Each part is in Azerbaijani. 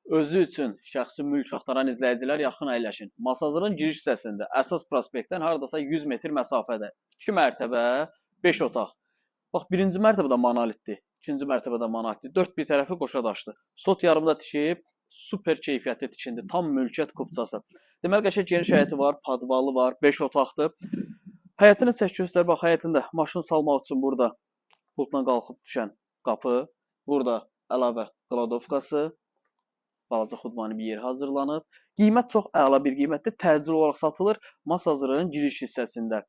Özü üçün şəxsi mülk axtaran izləyicilər yaxın əyləşin. Masazırın giriş hissəsində, əsas prospektdən hardasa 100 metr məsafədə. 2 mərtəbə, 5 otaq. Bax, birinci mərtəbədə monolitdir, ikinci mərtəbədə monolitdir. Dörd bir tərəfi qoşa daşdır. Sot yarımda tikib, super keyfiyyətli tikindi. Tam mülkiyyət kupçası. Deməli, qəşəng geniş həyəti var, podvalı var, 5 otaqdır. Həyətini çək göstər, bax, həyətində maşın salmaq üçün burada pultla qalxıb düşən qapı, burada əlavə qladovkası, balaca xudmani bir yer hazırlanıb. Qiymət çox əla bir qiymətdir. Təcil olaraq satılır. Masazırın giriş hissəsində.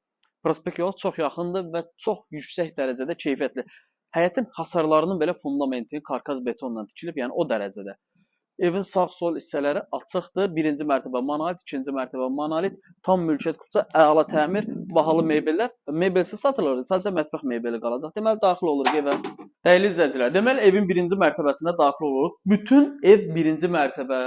Prospekt yola çox yaxındır və çox yüksək dərəcədə keyfiyyətli. Həyətin hasarlarının belə fundamenti karkaz betonla tikilib, yəni o dərəcədə. Evin sağ-sol hissələri açıqdır. Birinci mərtəbə monolit, ikinci mərtəbə monolit, tam mülkiyyət kupça, əla təmir, bahalı mebellər. Mebelsiz satılır, sadəcə mətbəx mebeli qalacaq. Deməli, daxil oluruq evə. Dəyərli izləyicilər, deməli, evin birinci mərtəbəsinə daxil oluruq. Bütün ev birinci mərtəbə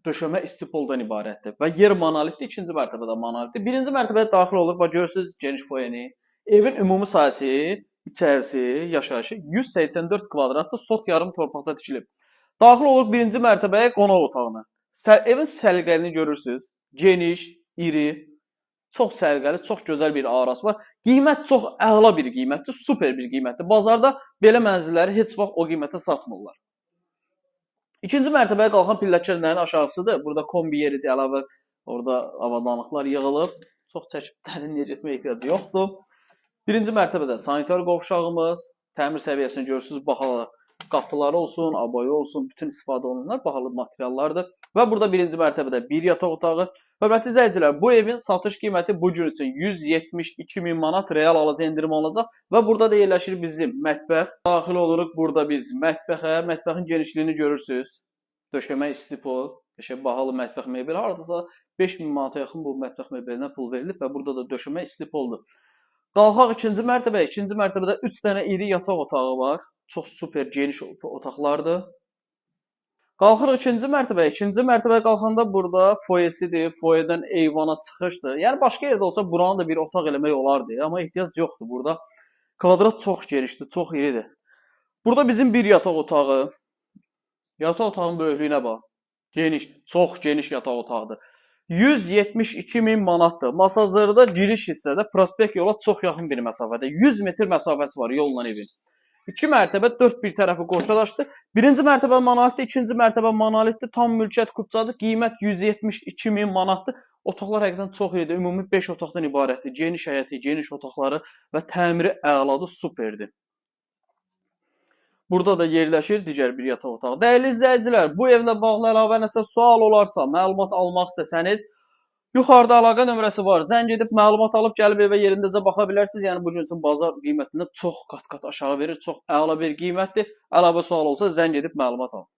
döşəmə istipoldan ibarətdir və yer monolitdir, ikinci mərtəbədə monolitdir. Birinci mərtəbəyə daxil olur, bax görürsüz geniş foyeni. Evin ümumi sahəsi, içərisi, yaşayışı 184 kvadratdır, sot yarım torpaqda tikilib. Daxil oluruq birinci mərtəbəyə, qonaq otağına. Evin səliqəlini görürsüz. Geniş, iri, çox səliqəli, çox gözəl bir arası var. Qiymət çox əla bir qiymətdir, super bir qiymətdir. Bazarda belə mənzilləri heç vaxt o qiymətə satmırlar. İkinci mərtəbəyə qalxan pilləkənlərin aşağısıdır. Burada kombi yeridir, əlavə orada avadanlıqlar yığılıb. Çox çəkib dərinliyə getməyə ehtiyacı yoxdur. Birinci mərtəbədə sanitar qovşağımız, təmir səviyyəsini görürsüz, bahalı qapıları olsun, aboyu olsun, bütün istifadə olunanlar bahalı materiallardır. Və burada birinci mərtəbədə bir yataq otağı. Hörmətli izləyicilər, bu evin satış qiyməti bu gün üçün 172 min manat, real alıcı endirimi olacaq. Və burada da yerləşir bizim mətbəx. Daxil oluruq burada biz mətbəxə. Mətbəxin genişliyini görürsüz. Döşəmə istipol, qəşəng bahalı mətbəx mebeli. Hardasa 5 min manata yaxın bu mətbəx mebelinə pul verilib və burada da döşəmə istipoldur. Qalxaq ikinci mərtəbəyə. İkinci mərtəbədə 3 dənə iri yataq otağı var. Çox super geniş otaqlardır. Qalxırıq ikinci mərtəbəyə. İkinci mərtəbəyə qalxanda burada foyesidir. Foyedən eyvana çıxışdır. Yəni başqa yerdə olsa buranı da bir otaq eləmək olardı, amma ehtiyac yoxdur burada. Kvadrat çox genişdir, çox iridir. Burada bizim bir yataq otağı. Yataq otağının böyüklüyünə bax. Geniş, çox geniş yataq otağıdır. 172 min manatdır. Masazırda giriş hissədə prospekt yola çox yaxın bir məsafədə. 100 metr məsafəsi var yolla evin. İki mərtəbə, dörd bir tərəfi qoşadaşdır. Birinci mərtəbə monolitdir, ikinci mərtəbə monolitdir. Tam mülkiyyət kupçadır. Qiymət 172 min manatdır. Otaqlar həqiqətən çox iridir. Ümumi 5 otaqdan ibarətdir. Geniş həyəti, geniş otaqları və təmiri əladır, superdir. Burada da yerləşir digər bir yataq otağı. Dəyərli izləyicilər, bu evlə bağlı əlavə nəsə sual olarsa, məlumat almaq istəsəniz, yuxarıda əlaqə nömrəsi var. Zəng edib məlumat alıb gəlib evə yerindəcə baxa bilərsiniz. Yəni bu gün üçün bazar qiymətində çox qat-qat aşağı verir. Çox əla bir qiymətdir. Əlavə sual olsa zəng edib məlumat alın.